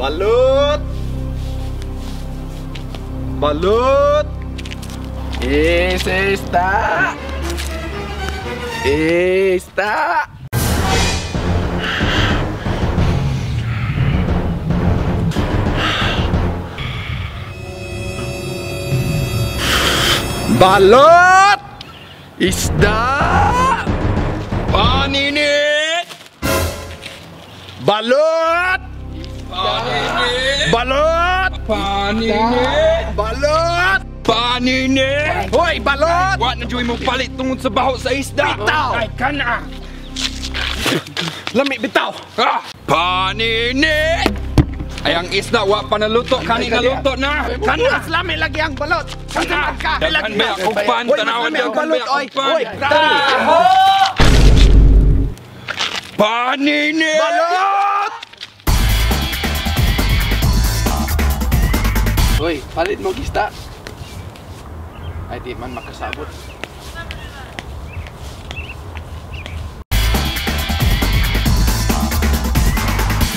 Balot! Balot! Isda! Isda! Balot! Isda! Paninit! Balot! Paninit! Balot! Paninit! Balot! Paninit! Hoy, balot! Wa na juy mo palit tungod sa baho sa isda. Bitaw! Ay kana. Lami bitaw! Ah! Paninit! Ay ang isda wa pa naluto, kani naluto na. Kana. Mas lami lagi ang balot! Kana. Daghan ba akong pan? Hoy, mas Tanawan lami ang daghan balot! ba Oy, akong pan? oy! Paninit! Balot! Hoy, palit mo isda. Ay di man makasabot.